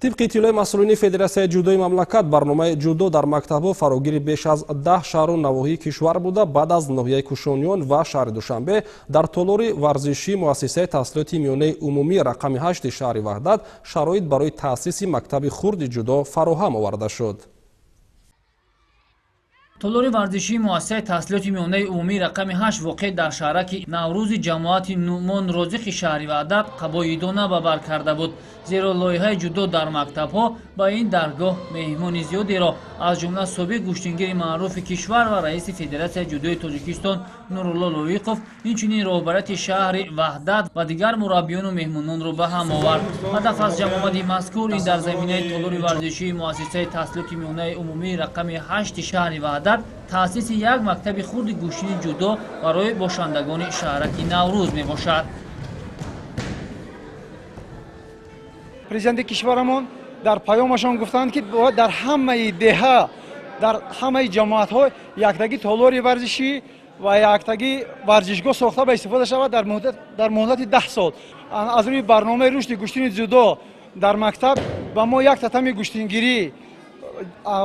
Тибқи иттилои масъулини Федератсияи ҷудои мамлакат, барномаи ҷудо дар мактабҳо фарогири беш аз 10 шаҳру навоҳии кишвар буда, баъд аз ноҳияи Кушониён ва шаҳри Душанбе дар толори варзишии муассисаи таҳсилоти миёнаи умумӣ рақами 8 шаҳри Ваҳдат шароит барои таъсиси мактаби хурди ҷудо фароҳам оварда шуд. Толори варзишии муассисаи таҳсилоти миёнаи умумӣ рақами 8 воқеъ дар шаҳраки Наврӯзи ҷамоати Нуъмон Розиқи шаҳри Ваҳдат қабои идона ба бар карда буд, зеро лоиҳаи ҷудо дар мактабҳо ба ин даргоҳ меҳмони зиёдеро, аз ҷумла собиқ гӯштингири маъруфи кишвар ва раиси Федератсияи ҷудои Тоҷикистон Нурулло Лоиқов, инчунин роҳбарияти шаҳри Ваҳдат ва дигар мураббиёну меҳмононро ба ҳам овард. Ҳадаф аз ҷамъомади мазкур ин дар заминаи толори варзишии муассисаи таҳсилоти миёнаи умумии рақами 8 шаҳри Ваҳдат таъсиси як мактаби хурди гӯштини ҷудо барои бошандагони шаҳраки Наврӯз мебошад. Президенти кишварамон дар паёмашон гуфтанд, ки бояд дар ҳамаи деҳа, дар ҳамаи ҷамоатҳо яктагӣ толори варзишӣ ва яктагӣ варзишгоҳ сохта ба истифода шавад дар муҳлати 10 сол. Аз рӯи барномаи рушди гӯштини ҷудо дар мактаб ба мо як татами гӯштингирӣ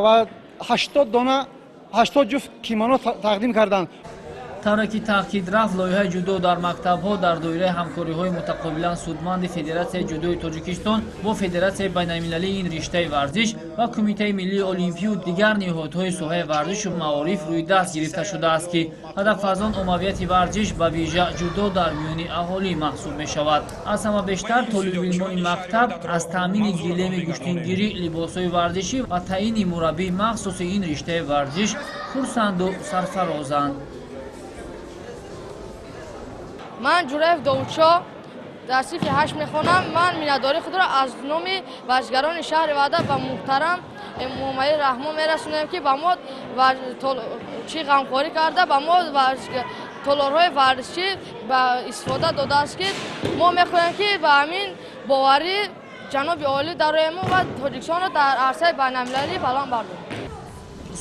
ва 80 дона 80 ҷуфт кимоно тақдим карданд. Тавре ки таъкид рафт, лоиҳаи ҷудо дар мактабҳо дар доираи ҳамкориҳои мутақобилан судманди Федератсияи ҷудои Тоҷикистон бо Федератсияи байналмилалии ин риштаи варзиш ва Кумитаи миллии олимпию дигар ниҳодҳои соҳаи варзишу маориф рӯи даст гирифта шудааст, ки ҳадаф аз он оммавияти варзиш, ба вижа ҷудо дар миёни аҳолӣ маҳсуб мешавад. Аз ҳама бештар толибилмони мактаб аз таъмини гилеми гӯштингирӣ, либосҳои варзишӣ ва таъини мураббии махсуси ин риштаи варзиш хурсанду сарфарозанд. Ман Ҷураев Довудшоҳ дар синфи 8 мехонам. Ман миннатдории худро аз номи варзишгарони шаҳри Ваҳдат ба муҳтарам Эмомалӣ Раҳмон мерасонем, ки ба мо чӣ ғамхорӣ карда, ба мо толорҳои варзишӣ ба истифода додааст, ки мо мехоҳем, ки ба ҳамин боварӣ ҷаноби олӣ дароему ва Тоҷикистонро дар арсаи байналмилалӣ баланд бардорем.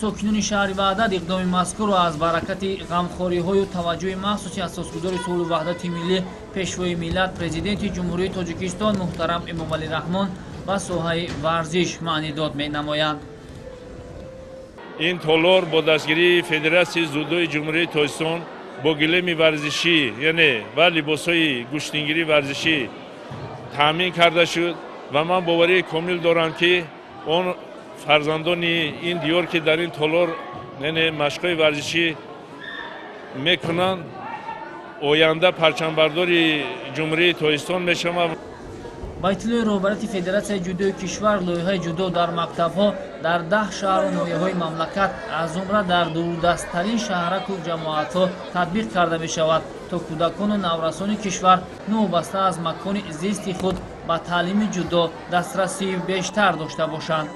Сокинони шаҳри Ваҳдат иқдоми мазкурро аз баракати ғамхориҳою таваҷҷӯҳи махсуси асосгузори сулҳу ваҳдати миллӣ, пешвои миллат, Президенти Ҷумҳурии Тоҷикистон муҳтарам Эмомалӣ Раҳмон ба соҳаи варзиш маънидод менамоянд. Ин толор бо дастгирии Федератсияи ҷудои Ҷумҳурии Тоҷикистон бо гилеми варзишӣ, яъне ва либосҳои гӯштингирии варзишӣ таъмин карда шуд ва ман боварии комил дорам, ки он фарзандони ин диёр, ки дар ин толор, яъне машқҳои варзишӣ мекунанд, оянда парчамбардори Ҷумҳурии Тоҷикистон мешаванд. Ба иттилои роҳбарияти Федератсияи ҷудои кишвар, лоиҳаи ҷудо дар мактабҳо дар 10 шаҳру ноҳияҳои мамлакат, аз ҷумла дар дурдасттарин шаҳраку ҷамоатҳо татбиқ карда мешавад, то кӯдакону наврасони кишвар новобаста аз макони зисти худ ба таълими ҷудо дастрасии бештар дошта бошанд.